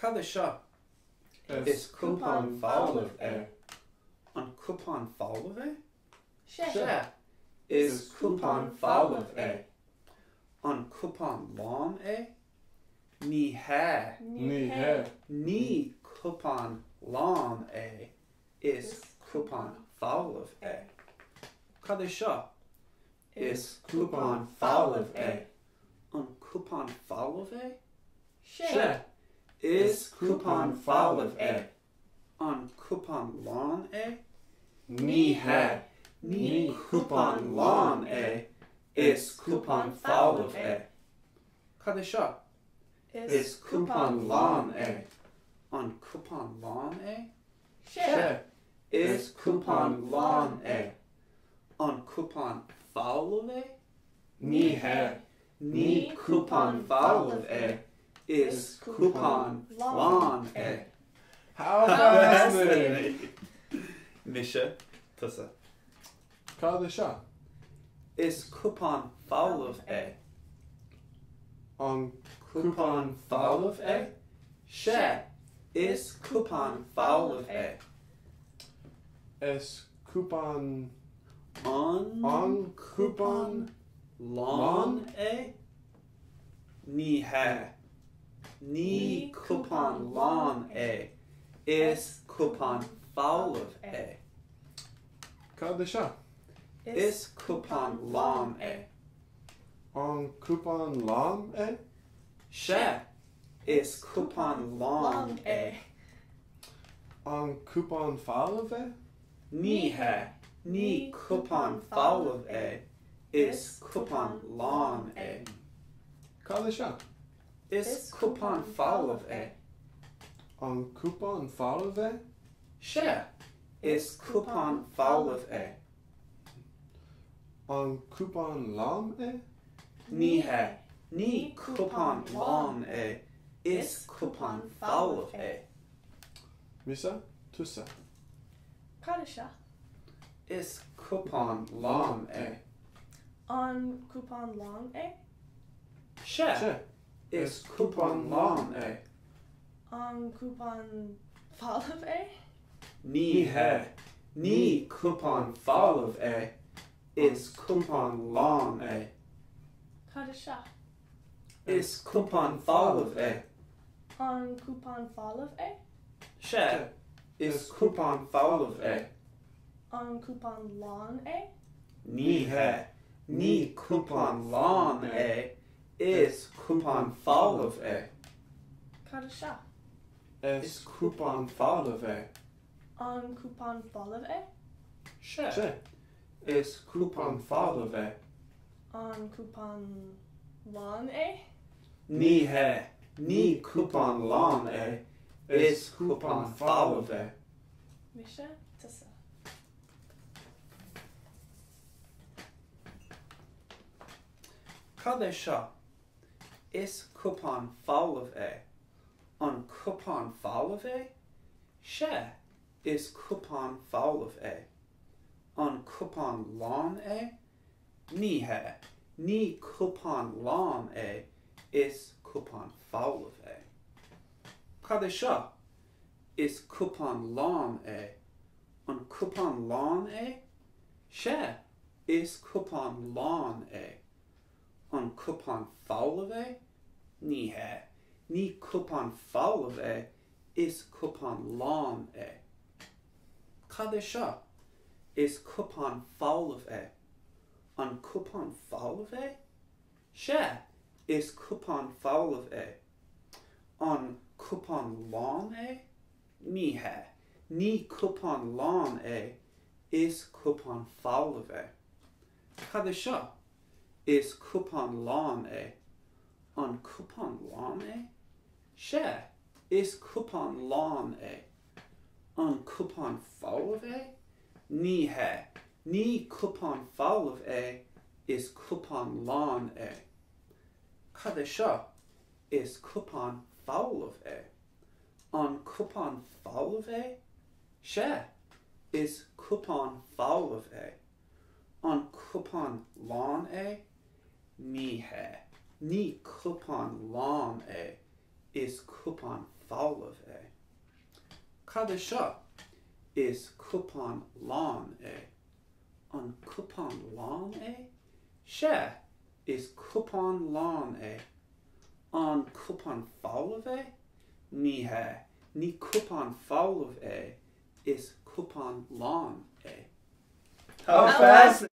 Cad é seo? Is cupán folamh é. An cupán folamh é? Sea. Is cupán folamh é. An cupán lán é? Ní hea. Ní hea. Ní cupán lán é, is cupán folamh é. Cad é seo? Is cupán folamh é. An cupán folamh é? Sea. Is cupán folamh é. An cupán lán é? Ní hea. Ní cupán lán é, is cupán folamh é. Cad é seo? Is cupán lán é. An cupán lán é? Sea. Is cupán lán é. An cupán folamh é? Ní hea. Ní cupán folamh é, is cupán lán é. How fascinating! Mise, tusa. Cad é seo? Is cupán folamh é. An cupán folamh é? Sea, is cupán folamh é. Is cupán. An. An cupán lán é? Ní hea. Ní cupán lán é, is cupán folamh é. Cad é seo? Is cupán lán é. An cupán lán é? Sea, is cupán lán é. An cupán folamh é? Ní hea, ní cupán folamh é, is cupán lán é. Cad é seo? Is cupán folamh é. An cupán folamh é? Sea, is cupán folamh é. An cupán lán é? Ní hea, ní cupán lán é, is cupán folamh é. Mise, tusa. Cad é seo? Is cupán lán é. An cupán lán é? Sea, is cupán lán é. An cupán folamh é? Ní hea, ní cupán folamh é, is cupán lán é. Cad é seo? Is cupán folamh é. An cupán folamh é? Sea, is cupán folamh é. An cupán lán é? Ní hea, ní cupán lán é, is cupán folamh é. Cad é seo? Is cupán folamh é. An cupán folamh é? Sea, is cupán folamh é. An cupán lán é? Ní hea, ní cupán lán é, is cupán folamh é. Mise, tusa. Cad é seo? Is cupán folamh é. An cupán folamh é? Sea, is cupán folamh é. An cupán lán é? Ní hea, ní cupán lán é, is cupán folamh é. Cad é seo? Is cupán lán é. An cupán lán é? Sea, is cupán lán é. An cupán folamh é? Ní hea, ní cupán folamh é, is cupán lán é. Cad é seo? Is cupán folamh é. An cupán folamh é? Sea, is cupán folamh é. An cupán lán é? Ní hea, ní cupán lán é, is cupán folamh é. Cad é seo? Is cupán lán é. An cupán lán é? Sea, is cupán lán é. An cupán folamh é? Ní hea, ní cupán folamh é, is cupán lán é. Cad é seo? Is cupán folamh é. An cupán folamh é? Sea, is cupán folamh é. An cupán lán é? Ní hea, ní cupán lán é, Is cupán folamh é. Cad é seo? Is cupán lán é. An cupán lán é? Sea, is cupán lán é. An cupán folamh é? Ní hea, ní cupán folamh é, is cupán lán é. How fast?